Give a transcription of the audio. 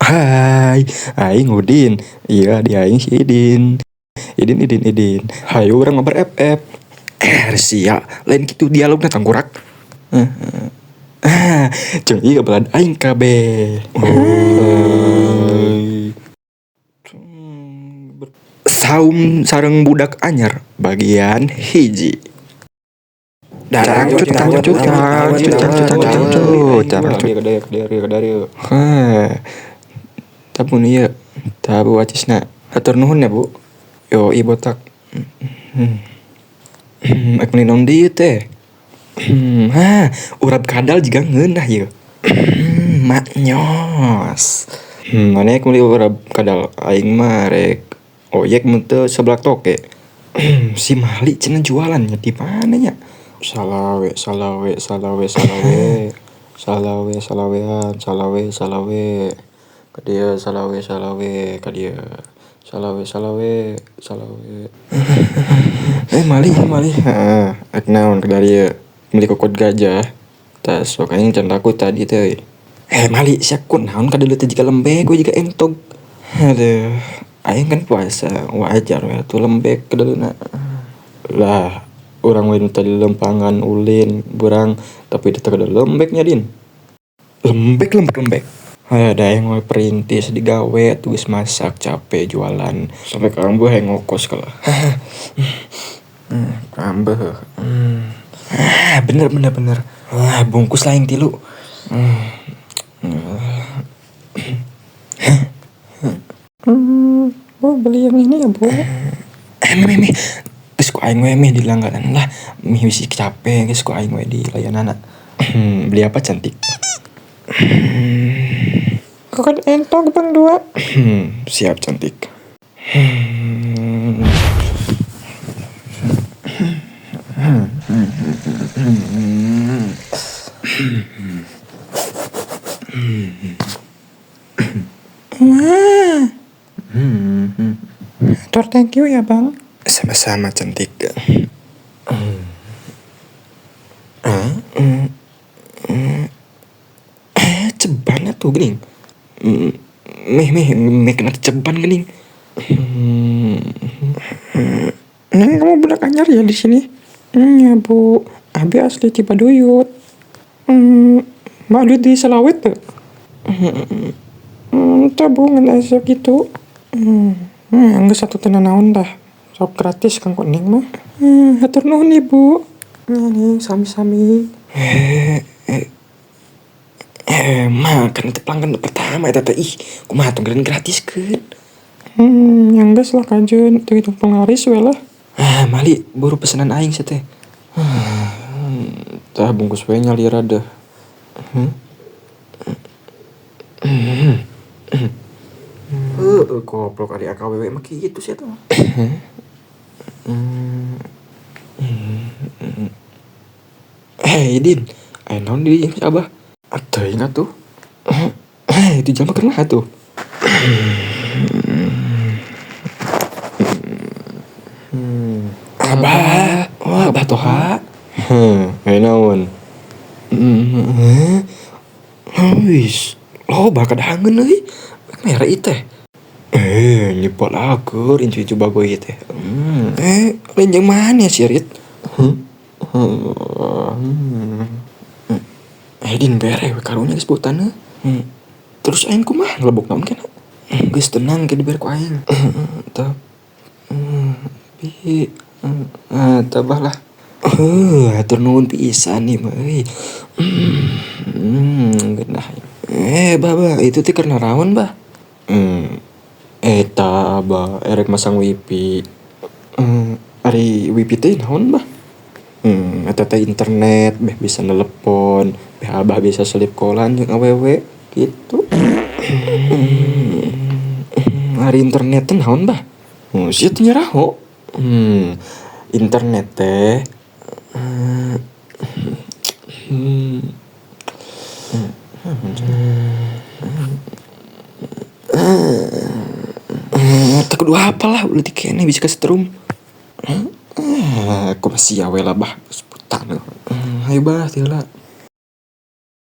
Hai, aing Udin. Iya, di aing si Idin. Idin, Idin, Idin. Hayu urang ngobrol FF. Eh, sia, lain kitu dialogna tangkurak. Ah, jeung ieu balad aing kabeh. Hai. Saum sareng budak anyar bagian 1. Cangcut, cangcut, cangcut, cangcut, cangcut, cangcut. Heh. Tabun ieu, tabu acisna. Hatur nuhun ya, Bu. Yo, ieu botak. Ek meuli naon deui teh? Hah, urap kadal jiga ngeunah ieu. Maknyos. Maneh ek meuli urap kadal, aing mah rek oyek mun teu seblak toke. Si Mali cenah jualan nya di mana nya? Salawe, salawe, salawe, salawe. Salawe, salawean, salawe, salawe. Ka dieu salawe, salawe, ka dieu. Salawe, salawe, salawe. Eh, Mali, Mali. Heeh, ek naon ka dieu? Meuli kokot gajah. Tah sok aing can laku tadi teh. Eh, Mali, sia kunaon ka dieu teh jiga lembek we jiga entog. Aduh, aing kan puasa, wajar we atuh lembek ka daleuna. Lah, urang we nu tadi lempangan ulin beurang tapi teu kada lembek nya, Din. Lembek, lembek, lembek. Ada aing we perintis digawe tugas masak capek jualan sampai kambuh hayang ngokos kalah. Kambuh. Ah, bener, bener, bener. Wah, bungkus lah yang tilu. Bu, beli yang ini ya, Bu. Eh, meh, meh. Geus ku aing we meh di langganan lah. Meh bisi capek geus ku aing we di layanana. Beli apa, cantik? Kokot entog, Bang, 2. Siap, cantik. Wah. Tur thank you ya, Bang. Sama-sama, cantik. Eh, ceban atuh geuning. Meh, meh, meh kena ceban geuning. Neng, kamu budak anyar ya di sini? Ya, Bu. Abi asli Cibaduyut. Mak duit di Selawet tuh. Teu, Bu, ngan aya gitu. Geus atuh teu nanaon dah. Sok gratis kanggo Neng mah. Hatur nuhun, Ibu. Nih, sami-sami. Eh, eh, eh, mah kan itu pelanggan pertama eta teh, ih, kumaha tuh gratiskeun. Yang geus lah kajeun, itu hitung penglaris we lah. Ah, Mali, buru pesanan aing sia teh. Tah bungkus we nyalira deh. Heueuh, goblok ari awewe mah kitu sia teh. Eh, Idin, aya naon di dieu si Abah? Teuing atuh. Eh, itu jelema keur naha tuh? Abah, oh Abah Toha. Heh, aya naon? Wis, loba kadahangeun euy. Mere ieu teh. Eh, nyepal akur incu-incu bagoy teh. Eh, lain jeung mana sih, Rit? Eh, Din, bere we karunya geus botana. Terus aing kumaha ngelebok naon kena? Geus tenang ke dibere ku aing. Tah. Pi, tabah lah. Hatur nuhun pisan ieu mah euy. Geunah. Eh, bah, bah, itu teh keur naraon, bah? Eta, Abah, erek masang wifi. Ari wifi teh naon, bah? Eta teh internet, beh bisa nelepon, beh Abah bisa selip kolan jeung awewe gitu. Ari internet teh naon, bah? Sia teh nyaraho. Internet teh teu kudu hafal lah leutik keneh bisa kasetrum. Kumaha sia we lah, bah, geus buta. Hayu bah, ti heula.